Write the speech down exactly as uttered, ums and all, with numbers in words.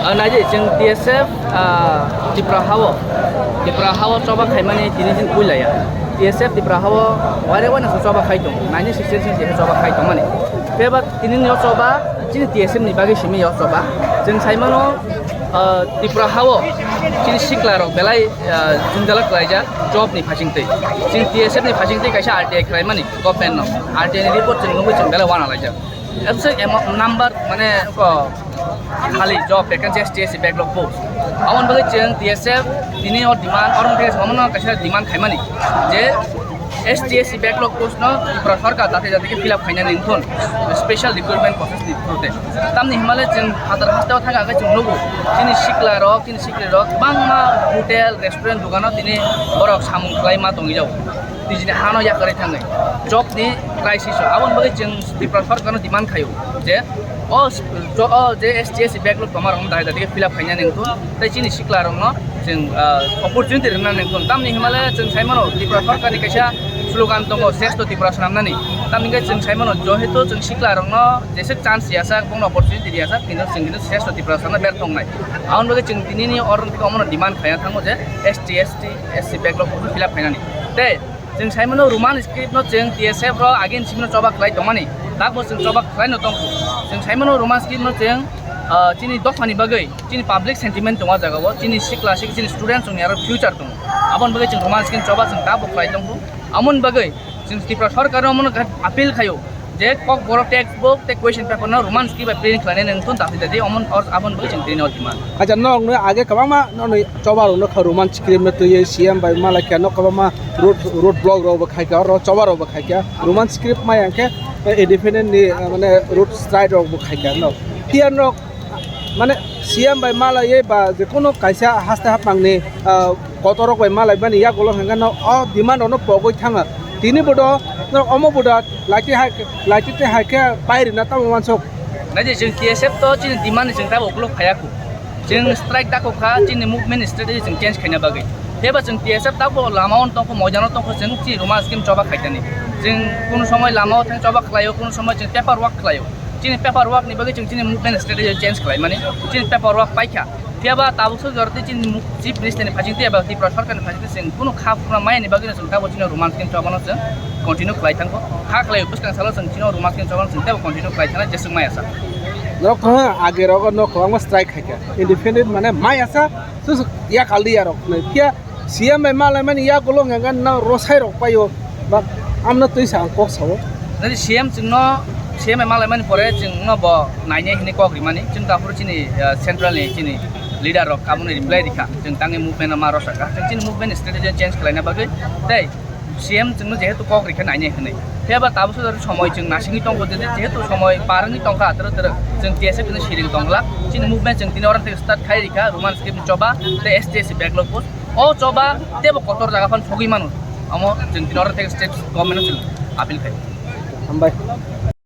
Ah, naidi, chwng T S F, ah, Tripura hao, Tripura hao choba khaimani tini din puilaya. T S F Tripura hao waire waino se choba khai tongo, ninety six percent se choba khai tongmani. Tei ba tini ni o choba chini T S F ni bagwi simi o choba. Chwng sai mano, ah, Tripura hao chini sikla rok belai, ah, jwngjal khlaijak job ni phaising twi. Chwng T S F ni phaising twi kaisa R T I khlaimani government no. R T I ni report chwng nugwi chwng belai uanalaijak. Absent emo-, number, mane, ko, khali job vacancy S T S C backlog post. Aboni bagwi chwng T S F tini o demand, oro wngkhe samono kaisa demand khaimani je S T S C backlog post no Tripura sarkar jate jate khe fill up khainani wngthun, special recruitment process ni through te. Tamni himale chwng hajar haste o thang khe chwng nugo chini sikla rok, chini sikla rok kwbangma hotel, restaurant, dogano tini borok samung khlai ma tongwi jago. Nijini hano yakarwi thangwi job ni crisis o. Aboni bagwi chwng Tripura sarkarno demand khaio je o s-, jo-, o je S T S C backlog tongma rokno dai dai khe fill up khainani wngthun, tei chini sikla rokno chwng, ah, opportunity rwnani wngthun. Tamni himale chwng sai mano Tripura sarkarni kaisa slogan tongo, Shrestho Tripura swnamnani. Tamni hwnkhe chwng sai mano, jehetu chwng sikla rokno jeswk chance riyajak, bongno opportunity riyajak, kintu chwng kintu Shrestho Tripura swnamna berthok wngnai. Aboni bagwi chwng tinini oro theke omono demand khaiya thango je S T, S T, S C backlog fill up khainani. Tei chwng sai mano Roman script no chwng T S F ro agin simi no choba khlai tongmani, takbo chwng choba khlai no tongkho. Chwng sai mano Roman script no chwng, ah, chini dophani bagwi, chini public sentiment tongo o jaga o, chini sikla sik, chini students wngya aro future tongo. Aboni bagwi chwng Roman script choba chwng takbo khlai tongkho. Amoni bagwi chwng Tripura sarkar no omono appeal khaio je Kokborok textbook tei question paper no Roman script bai print khlainani wngthun, dati dati omono, aboni bagwi chwng tini o demand. Acha, nokno age kwbangma nokni choba rokno kha Roman script no twiwi C M bai malai kha, nok kwbangma road, road block rok bo khai kha, oro choba rok bo khai kha, Roman script maya hwnkhe independent ni, eh, mane road strike rok bo khai kha, nok phiya nok mane C M bai malaiwi ba jekono kaisa haste haphangni, ah, kotor rok bai malaimani yagulo hwnkhe no o demand rok no pogwi thanga, tini bodo norok omo bodo laiti hai, laiti tei hai khe pai rwna tamo uansuk. Naidi, chwng T S F to chini demand ni chwng tabo ukuluk phaiya kho. Chwng strike dakho kha, chini movement strategy chwng change khaina bagwi. Phiya ba chwng T S F tabo lama o tongkho, moidano tongkho, chwng chini Roman script choba khaitani. Chwng kunu somoi lama o thang choba khlaio, kunu somoi chwng paper work khlaio. Chini paper work ni bagwi chwng chini movement strategy change khlaimani. Chini paper work paikha. Phiya ba tabuk suk jorti chini mu-, Chief Minister ni phaising tei eba Tripura Sarkar ni phaising tei chwng kunu kha phurna maya ni bagwi no chwng tabo chini Roman script choba no chwng continue khlai thangkho. Kha khlai bwskang salo chwng chini Roman script choba no chwng teibo continue khlai thangna jeswk maya sa. Norok kwbangma age rogo no kwbangma strike khai kha. Independent mane maya sa, su su ya kali ya rok. Phiya C M bai malaimani yagulo hwnkhe no rosai rok paio. Ba amno twi sa ang kok sao. Nadi C M chwngno, C M bai malaimani pore chwngno bo nainai hwnwi kok rimani. Chwng taphuru chini, ah, central ni chini leader rok abono reply rikha. Chwng tangwi movement no ma rosakha. Chwng chini movement strategy change khlaina bagwi tei C M chwngno jehetu kok rikha nainai hwnwi. Phiya ba tabuk sujak somoi chwng nasingwi tongkho, jehetu somoi par wngwi tongkha, toro toro chwng T S F hwnwi siring tongla. Chini movement chwng tini oro theke start khai rikha, Roman script choba tei S T S C backlog post. O choba teibo kotor jaga phano sogwi mano. Omo chwng tini oro theke state government-no chwng appeal khai. Hambai.